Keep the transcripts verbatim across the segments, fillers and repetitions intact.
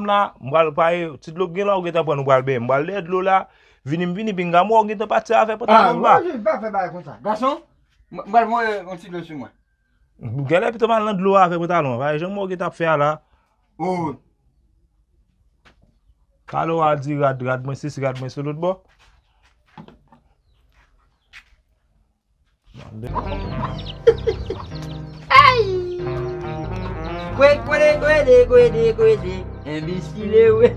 m la, m pral paye ti dlo k gen la, ou gentan pran, nou pral benyen. M pral dèyè dlo la, vini m vini, pinga m wè w gentan pati avè pantalon anba. Ah, pa fè bagay konsa. Gason, m pral voye yon ti dlo sou mwen. Genlè pito m al nan dlo a avè pantalon an. Pa janm wè w gentan ap fè a la. Oh. Talè w al di rad, rad mwen sesi, rad mwen sou lòt bò. Ay! Kwe, kwede, kwede, kwede, kwede. Enbesile, we.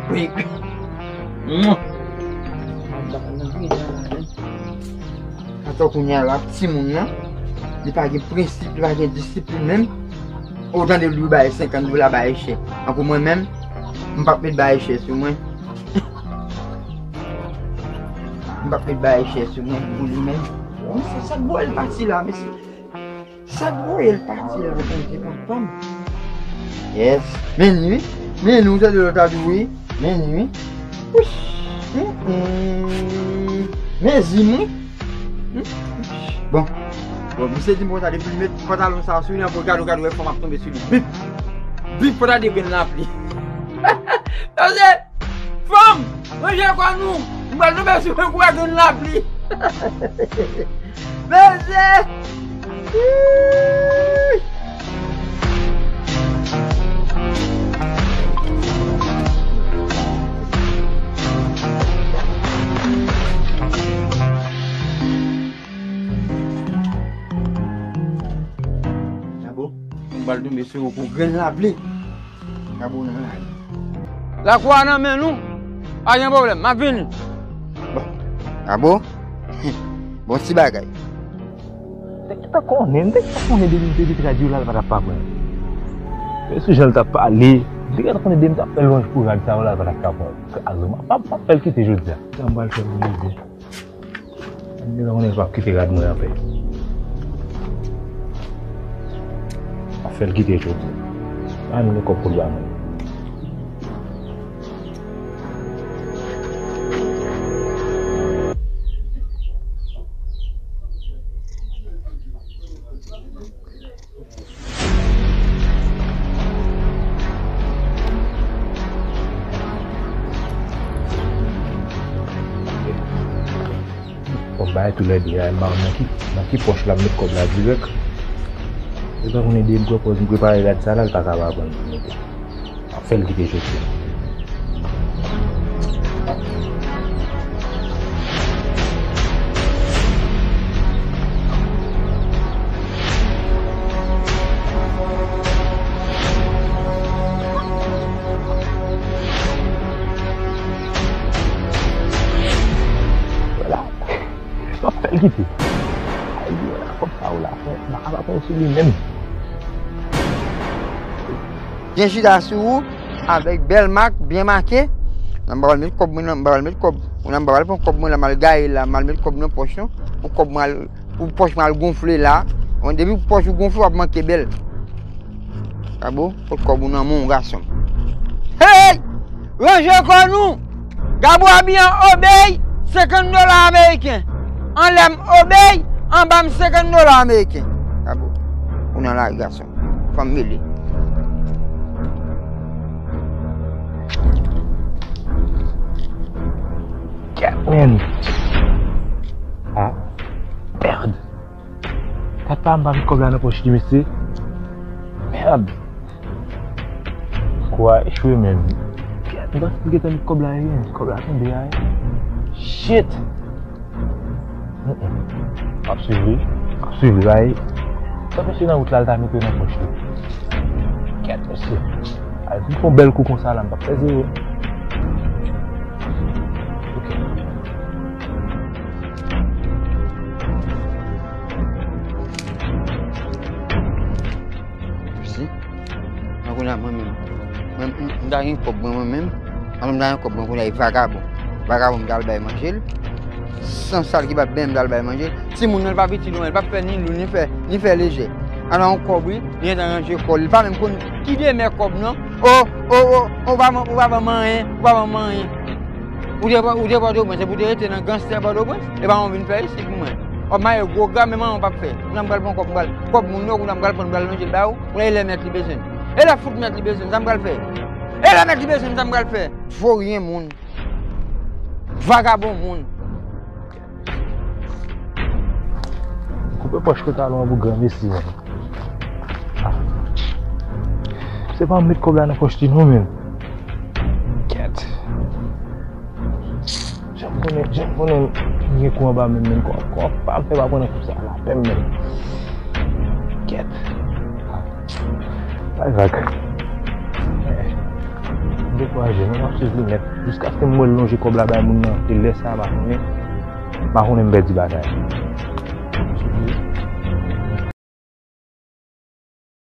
Kwe, kwe. Mwen. Atò kounye a la, timoun nan, li pa gen prensip, li pa gen disiplin menm. Ou tande li bay senkant dola, bay chè. Tankou mwen menm, m p ap met bay chè sou mwen. M p ap met bay chè sou mwen pou li menm. Bon, se sa k voye l pati la, mesye. Sa k voye l pati la, Bondye papa m. Yes. Men li, wi. Men li, ou tande lòt la di wi. Men li, wi. Wouch. Hum, hum. Men zim, wi. Hum. Bon. Bon, misye di m konsa, depi l met pantalon sa sou li, anpil gade, gade, wè fanm ap tonbe sou li. Bip! Bip, fò ta de grenn lapli. Mesye! Fanm! Ranje kò nou! M pral tonbe sou mwen kou a grenn lapli. Mesye! Ih! Gabo, m pral tonbe sou ou kou grenn lapli. Gabo nan lari. Lakou a nan men nou. Pa gen pwoblèm, m ap vini. Bon. Gabo. Bon ti bagay. M te gentan konnen, m te gentan konnen depi m te deklare di w la, l pa t ap pa pran. Men sou jan l t ap pale, m te gentan konnen depi m t ap fè lwanj pou rad sa yo la, l pa t ap ka pran. Kraz ou, m ap, m ap fè l kite jodi a. Sa m pral fè pou jodi a. M gentan konnen l p ap kite rad mwen anpè. M ap fè l kite jodi. Pa menm gen kòb pou l ba mwen. Fò m bay toulède a, m pa konn nan ki, nan ki pòch la m met kòb la dirèk. Ou pa konnen depi m pran pòz m prepare rad sa la, l pa ka pa pran l pou mete. M ap fè l kite jodi a. Vwala. M ap fè l kite. Ay, vwala, kòb sa yo la, m pa ka pa pran sou li menm. Byen chita sou ou, avèk bèl mak, byen make. Nan m pa pral met kòb mwen nan, m pa pral met kòb. Ou nan m pa pral pran kòb mwen la, m al gaye la, m al met kòb nan pòch non. Pou kòb mwen al, pou pòch mwen al gonfle la. Bon, depi pòch ou gonfle, w ap manke bèl. Gabo, pot kòb ou nan men w, gason. Hey! Ranje kò nou! Gabo abiye an obey, senkant dola ameriken. Anlè m obey, anba m senkant dola ameriken. Gabo, ou nan lari gason. Fanm mele. Kèt, men. Ah, mèd. Kat pa m pa met kòb la nan pòch li, mesye. Mèd. Kou a echwe, men. Kèt, m panse m gentan met kòb la, wi. Kòb la tonbe a, wi. Shit. Mm-mm. M ap swiv li. M ap swiv li, wi. Sa mesye nan wout la, l ta mete nan pòch li. Kèt, mesye. Al vin fè yon bèl kou konsa la, m p ap fè zewo. Ok. Mèsi. An kounye a mwen menm. Mwen, m, m ta gen kòb mwen, mwen menm. Alò m ta gen kòb mwen kounye a, e vagabon. Vagabon m ta al bay manje l. Sansal ki p ap benyen m ta al bay manje l. Timoun nan l p ap itil mwen, l p ap fè ni lou, ni fè, ni fè lejè. Alò yon kòb wi, li gentan ranje kò l. Li pa menm konn ki demè kòb non. O, o, o, o, ou pa ban, ou pa ban m anyen, ou pa ban m anyen. Ou te, ou te Pòtoprens, epi ou te rete nan ganstè Pòtoprens, e pa ou vin fè isit pou mwen. W ap maye gwo gra, men manman w p ap fè. Kounye a m pral pran kòb, m pral, kòb moun yo, kounye a m pral pran, m pral lonje l ba ou, kounye a e lè mèt li bezwen l. E lè fout mèt li bezwen l, sa m pral fè? E lè mèt li bezwen l, sa m pral fè? Voryen moun. Vagabon moun. Koupe pòch pantalon an pou granmesi, man. Ah. Se pa m met kòb la nan pòch li non, men. Kèt. Jan m konnen, jan m konnen m gen kou anba men m, men kò, kò pa m fè pa pran nan kou sa la, pè m men. Kèt. Bay vag. Eh, m dekouraje, men m ap swiv li nèt. Jiskaske m wè l lonje kòb la bay moun nan, e lè sa a, m a konnen, m a konnen m pèdi batay.